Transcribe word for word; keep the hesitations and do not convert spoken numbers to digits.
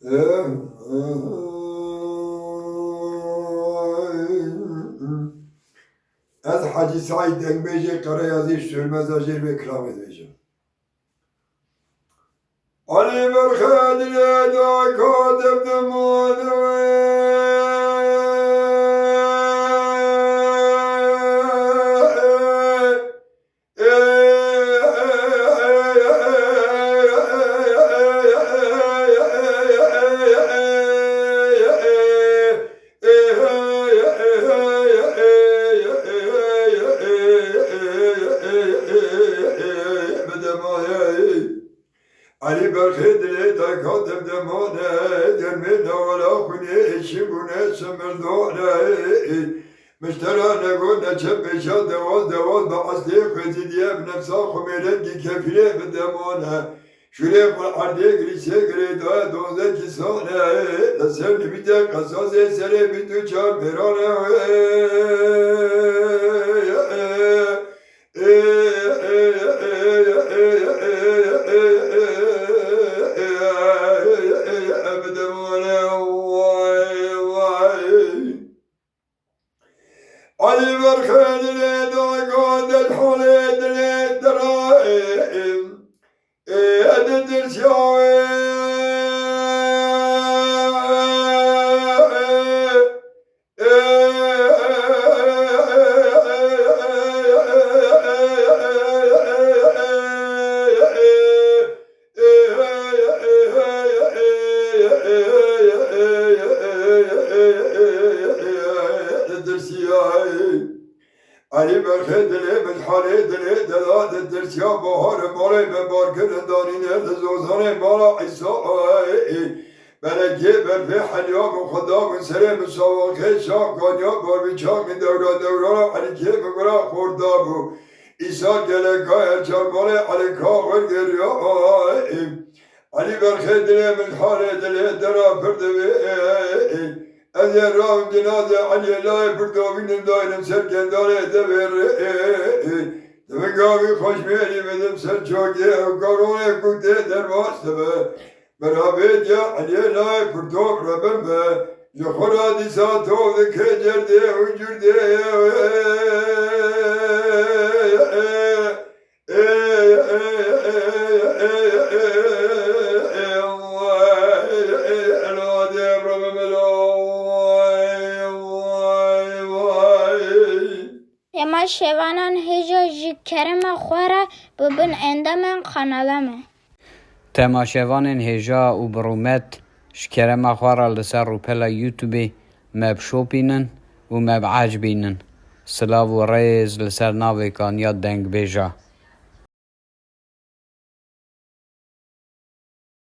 Ez Hacî Saîd Dengbêjê Qereyazî Sürmeza jêr vê kilamê dibêjim. Elî berxê dilê dayka dev dimane. Elî berxê dilê dayka dev demane, germê newala xwînê êşî bûne simirdane. Miştera nego neçe pêşa dewaz dewaz bi eslê xwê zîdiye bi nefsa xwe mêrengî kefîlê bi demane. Şûrê xwe erdê girîsê girêdaye dozekî sane. Li ser nivîte qesasê serê bîst û çar mêrane. Elî berxê dilê daga del halê dilê dira. Ê, ê, ê, ditirsiya wê. Elî berxê dilê min halê dilê dela ditirsiya baharê malê me bar kirin danîne li zozanê mala Îsa. Belekê berfê helya bû xweda bûn serê min sawaxê şa kanya barbîça min dewra dewrana Elîkê min gura xorda bû. Îsa geleka her çar malê Elîka xwe geriya. Elî berxê dilê min halê dilê dera pir divê. Ez ê rawim cinazê Eliyê layê pir dawînim daynim ser kendarê devê rê. Divinga wî xweşmêrî bidim ser çokê ew karonê ku tê derbas dibe. Berabê diya Eliyê layê pir top rebin be. Ji xwe ra dîsa top dike cerdê û curdê. Temaşevanan hêja ji kerema xwe re bibin endamên kanala me. Temaşevanên hêja û bi rûmet ji kerema xwe re li ser rûpela YouTubeê me bişopînin û me biecibînin. Silav û rêz li ser navê kanya dengbêja.